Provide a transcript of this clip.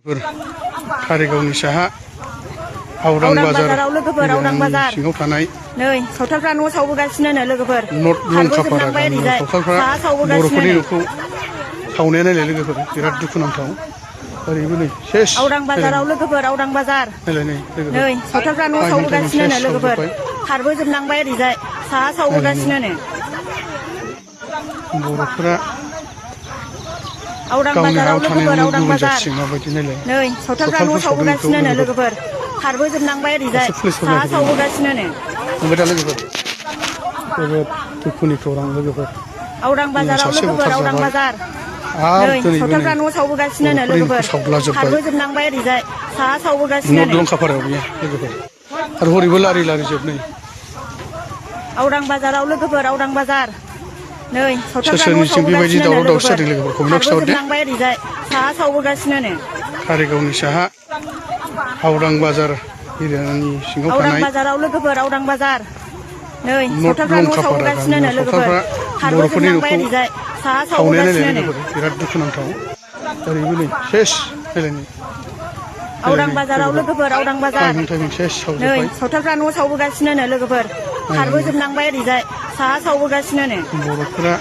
कारिगावनि साहा आवरां बाजाराव लोगोफोर आवरां बाजार सिङाव थानाय नै सावथालफ्रा न' सावबोगासिनो लोगोफोर नर्थ लंकापारा सावथालफ्रा बर'फोरनि न'खौ सावनाया नायलाय लोगोफोर बिराद दुखुनांथाव ओरैबो नै सेस आवरां बाजाराव लोगोफोर आवरां बाजार नै सावथालफ्रा न' सावबोगासिनो लोगोफोर खारबोजोबनांबाय ओरैजाय साहा सावबोगासिनो बर'फोरा आवरां बाजाराव लोगोफोर आवरां बाजार माबायदि नायलाय नै सावथालफ्रा न' सावबोगासिनो लोगोफोर खारबोजोबनांबाय ओरैजाय साहा सावबोगासिनो नुबाय दा लोगोफोर जोबोद दुखुनि खौरां लोगोफोर आवरां बाजाराव लोगोफोर आवरां बाजार नै सावथालफ्रा न' सावबोगासिनो लोगोफोर खारबोजोबनांबाय ओरैजाय साहा सावबोगासिनो नर्थ लंकापारायाव बियो लोगोफोर आरो हरैबो लारि लारि जोबनै आवरां बाजाराव लोगोफोर आवरां बाजार नै सावथालफ्रा न' बेबायदि सावबोगासिनो दावराव दावसि जादों लोगोफोर कमेन्टआव खिथाहरदो खारबोजोबनांबाय ओरैजाय साहा सावबोगासिनो कारिगावनि साहा आवरां बाजार एरियानि सिङाव आवरां थानाय बाजाराव लोगोफोर आवरां बाजार नै नर्थ सावथालफ्रा न' लंकापारा सावबोगासिनो गामियाव लोगोफोर सावथालफ्रा बर'फोरनि खारबोजोबनांबाय न'खौ ओरैजाय साहा सावनाया नायलाय सावबोगासिनो लोगोफोर बिराद दुखुनांथाव ओरैबो नै सेस नायलाय आवरां बाजाराव लोगोफोर आवरां बाजार सेस नै सावथालफ्रा न' सावबोगासिनो लोगोफोर खारबोजोबनांबाय ओरैजाय साहा सावबोगासिनो बर'फोरा